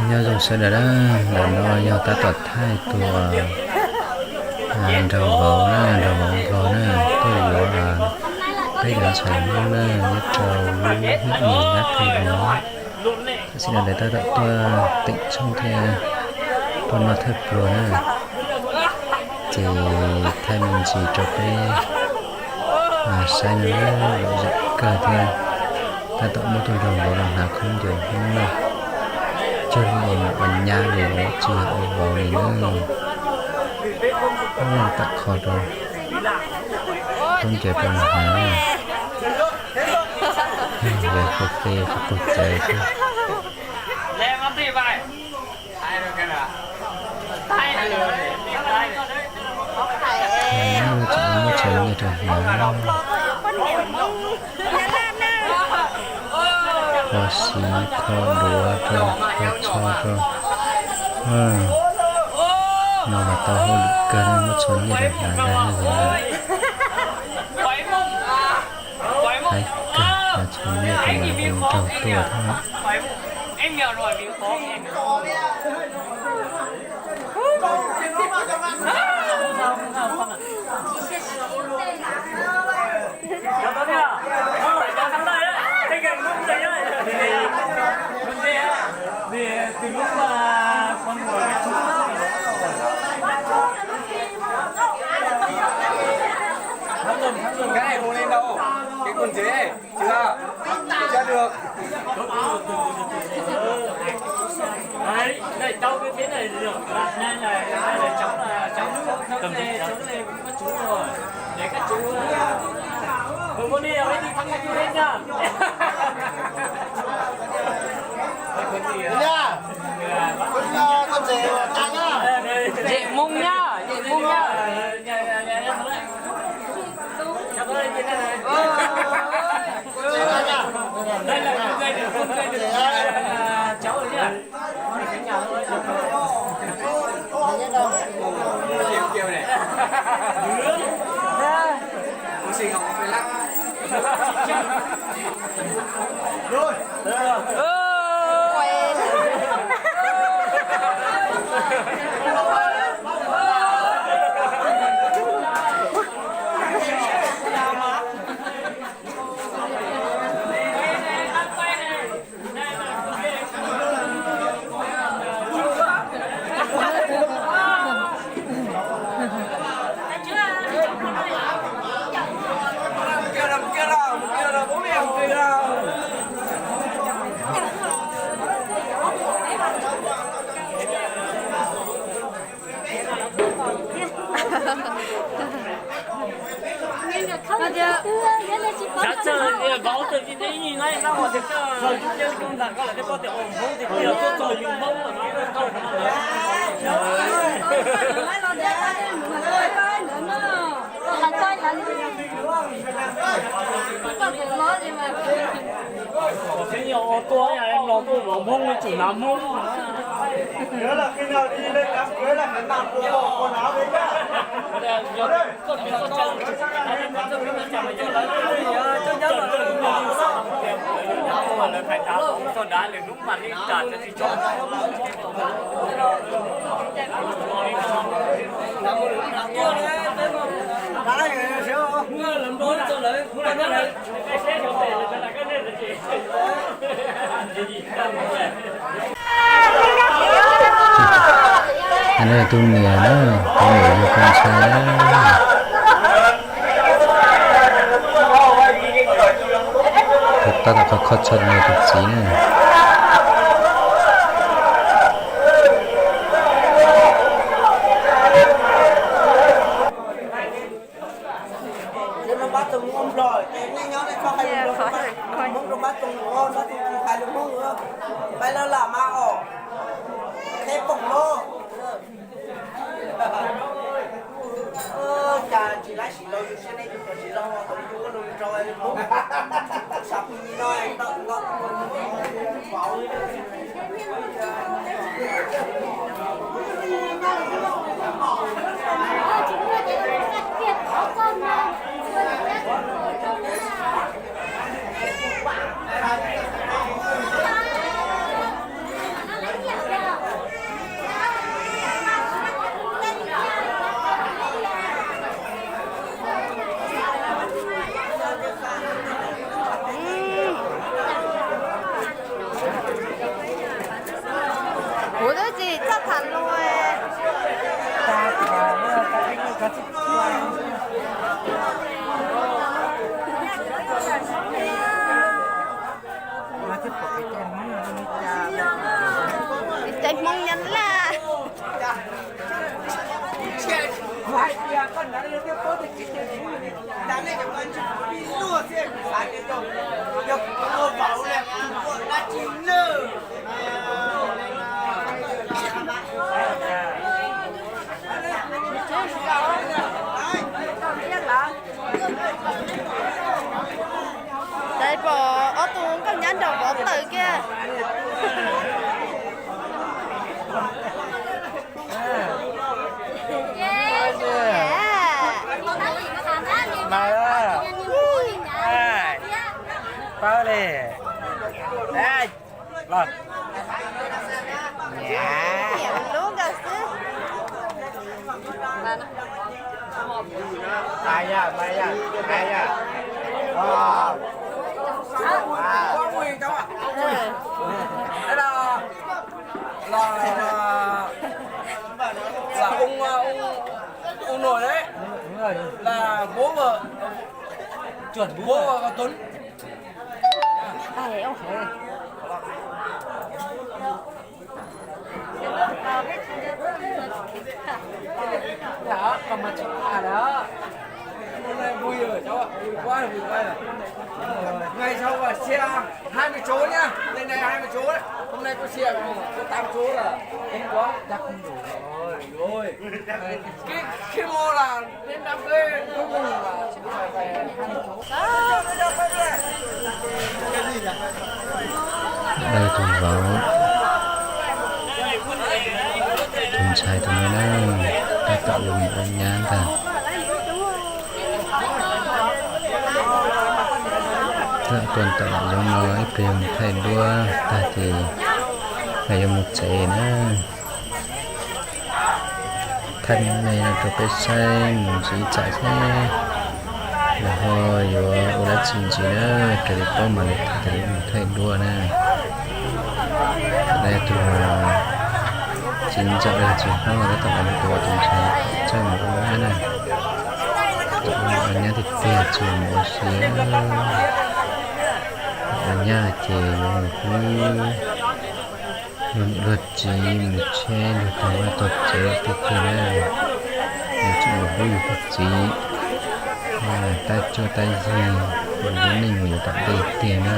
Nyob zoo sawv daws na, ntawm no yog tab tom thaij tus nraug vauv na, nraug vauv nplog na, tuaj yuav peb cov ntxhais Hmoob na, nyob rau lub hiab mus nyab phem no. Tam sim no lawv tab tom tuaj teem tshooj thiab tuaj noj thawj pluag na. Ces thaij me ntsis rau peb saib no, lom zem kawg thiab. Tab tom muab tus nraug vauv los hnav khaub ncaws Hmoob na. Cog lus ua nyab li, tsis yog ua vauv li na. Tam kho rau khaub ncaws rau hnav. Yog qhov peb qhov pog cawv xwb. Tseem muab tshav nyiaj rau hnav, kho siv kho duav rau, kho tsho rau. No mas tau hauj lwm kawg, muab tshav nyiaj rau hnav ntag na. Haib kawg, tshav nyiaj rau mas nraug tuaj thiab. Cái này mua lên đâu? Cái quần jeans. Chưa. Chưa được. Đấy, đây cháu cái thế này được. Đây là, đây là cháu là cháu, cháu đây, cháu đây cũng có chú rồi. Để các chú, ờ, ừ, con đi, đi thăm các chú hết nhá. Nha. Con, ờ, con rể của ta nhá. Rể Mông nhá, rể Mông nhá. Xav txog vauv txog vim neb ib nab ua tias koj ntag koj los thiab koj tias ua Hmoob tiag tiag tuaj txog yus Hmoob los no. Tsev yog ua tuaj los tuaj vauv Hmoob tsum hnav Hmoob. Tus niam na, tus niam yug koj ntxhais na. Tab tom kho kho tsho no tus txiv na. Npab Toog ua Nplog, nej nyob nej txhob hais lus Nplog, Hmoob rau Npab Toog ua, Npab Toog tsis hais lus Hmoob, peb lawv lam mas os, qheb poom los. Cas tsis laib sim los yus siab nej tus kom tsis zoo, kom yus ua lus rau Hmoob, sab pis no, Cai Hmoob nyob laj. Ces pom ob tug nkauj nyab nraum vov tawm kiag. Pab li. Los. Niam lub nkawd xwb. Maya, Maya, Maya. Los, los, ông, ông, ông nội đấy là bố vợ, bố vợ của Tuấn. Đó, còn mà chụp ảnh đó. Hôm nay vui rồi cháu ạ, vui quá, vui quá rồi. Ngày sau và xe hai mươi chỗ nhá, lên đây hai mươi chỗ đấy. Hôm nay có xe rồi, có tám chỗ là không có. Chắc không đủ rồi. Rồi. Cái, cái mô là đến đám cưới cuối cùng là phải, phải hai mươi chỗ. Dai tus vauv, tus ntxhais tus no na, tab tom yuav mus ua nyab ntag. Tab tom tom zoo no ib pliag mus thaij duab tag ces yuav mus tsev na. Thaij me me no rau peb saib mus ntxiv tsam thiab lawv ho yuav ua dab tsi ntxiv na, raws li paub mas lawv thaij, mus thaij duab na. Tam no yog tus txiv ntxawm los yog txiv hlob tab tom mus tua tus ntxhais txawj mus ua nyab na. Ua nyab tiag tiag tsis mus ua si. Ua nyab ces yuav mus hlub luag niam luag txiv, mus tsheb luag tog vaj tog tsev tiag tiag na. Yuav tsum mus hlub yus tus txiv, tab cuab tab yig, ua lub neej mus yuav tom ntej tiag na.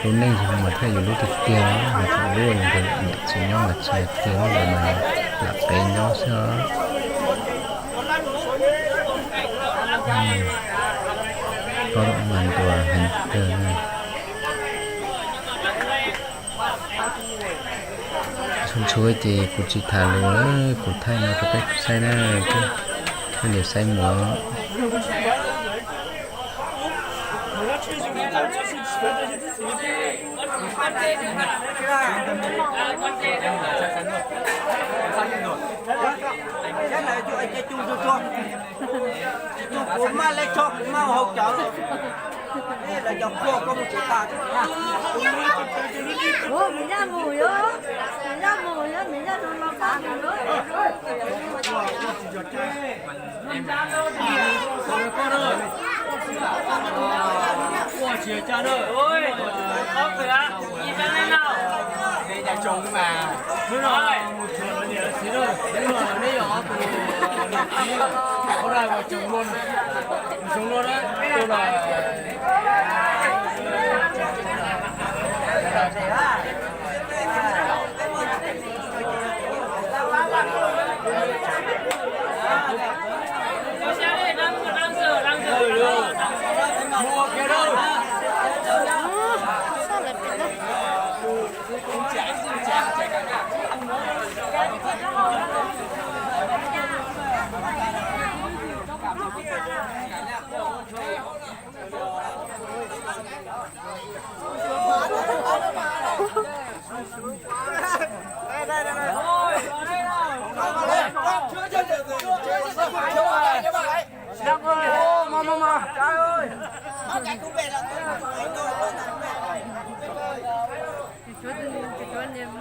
Lub neej yog mas thiaj yus lub tiag tiag, yus tseem lub ua niam txiv nyob mas tsis tiag, lub ua mas lam qev nyob xwb os. Koj mas ntuas heev kawg na. Ntxhua ntxhua ces kuv tsis tham lus lawm, kuv thaij no rau peb saib na, peb niam saib mus. Ua, nws yaj mus yom, nws yaj mus yom, nws yaj mus los pab nws.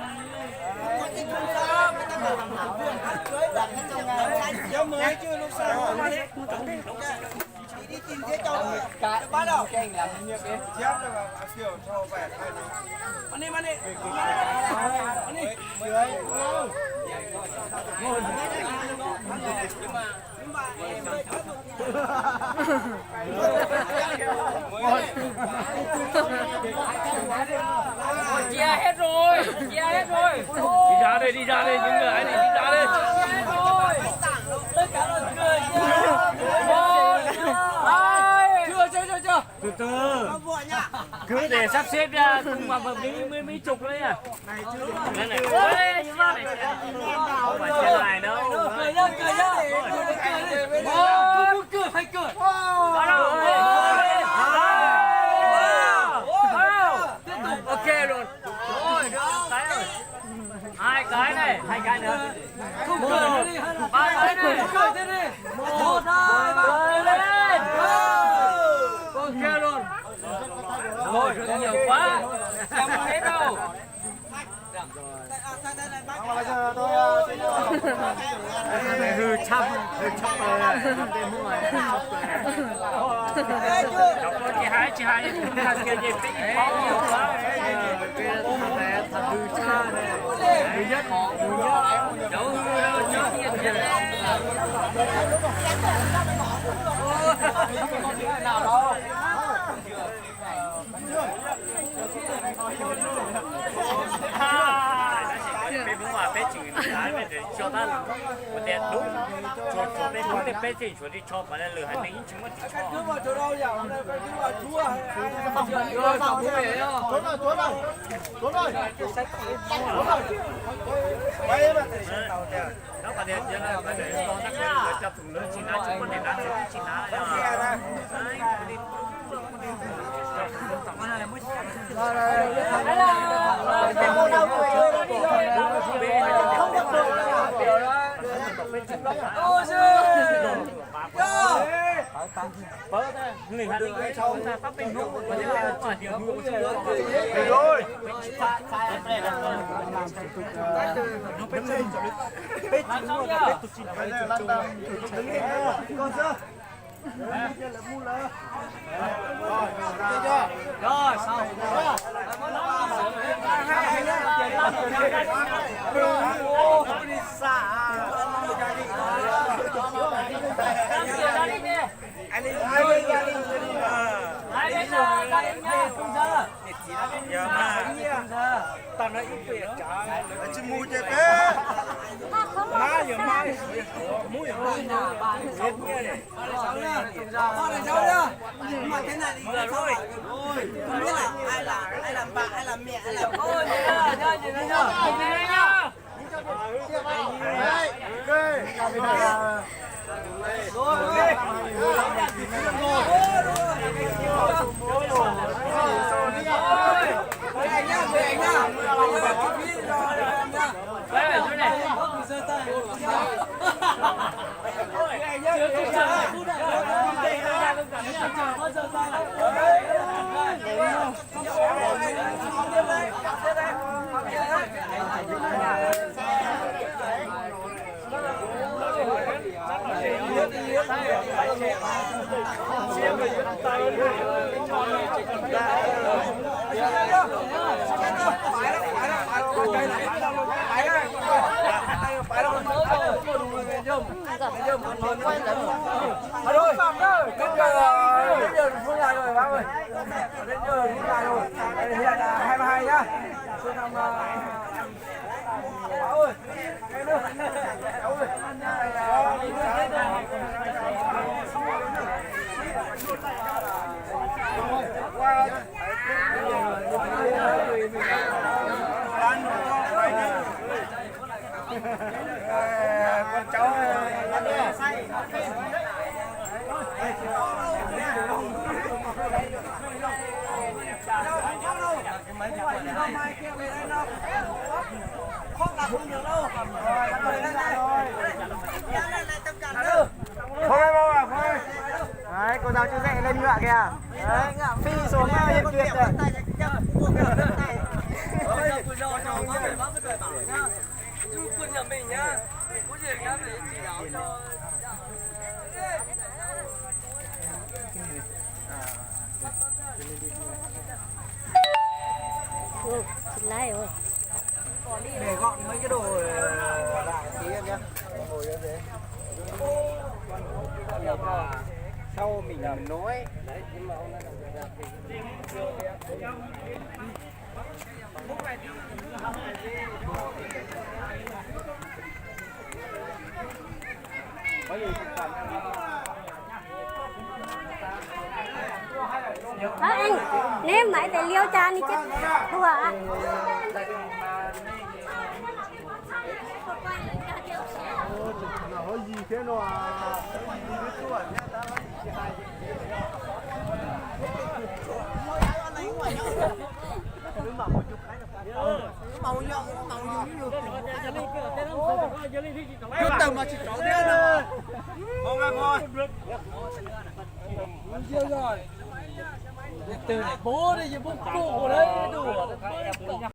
Chia hết rồi, chia hết rồi. Đi ra đây, đi ra đây, những người ấy này đi ra đây. Tất cả là người chia. Ôi, ai. Chưa, chưa, chưa, chưa. Từ từ. Cứ để sắp xếp ra, không mà, mà mấy, mấy, mấy chục đấy à. Này, này. Ê, sao này? Không phải chia này đâu. Cười nhá, cười nhá. Ôi, cứ, cứ, hay cười. Bắt đầu. Ôi, ôi, ôi. Ôi, ôi. Tiếp tục. Ok luôn. Ôi, được cái rồi. Hai cái này, hai cái nữa. Không, một, ba cái này. Một, hai, ba. Lên. Ok luôn. Rồi, nhiều quá. Xem không hết đâu. Hư chăm, hư chăm rồi. Cov ko tsis hais, tsis hais, tsis hais kiag ces peb tsis paub. Hư chăm, hư chăm. Peb Hmoob mas peb tseem tso tab, ua tias tsuas tsuas peb Hmoob tej peb tseem tshuav ris tsho, kom lwm haiv neeg yeej tsis muaj ris tsho. Nyob qhov tias cov tus lawv tsis hnav tsis muaj niam hnav txiv tsis hnav. Tsis mus ces peb, mab yog mab, suav yog suav, mub yog mub, suav nyiaj li. Thôi, cô giáo chú dạy lên ngựa kìa. Đấy, ngựa phi xuống, ngựa hiệp tuyệt rồi. Trung quân nhà mình nhá. Có gì anh em để chỉ đạo cho. Ua, tsis laib ua. Để gọi mấy cái đồ lại tí em nhá. Ngồi dưới đấy. Sau mình nói. Ơ, ê, neb maiv tes liau cas ni ces tuag. Tus tawg mas tsis rov thiab no. Tus tawg pub, pub kuj ua dua.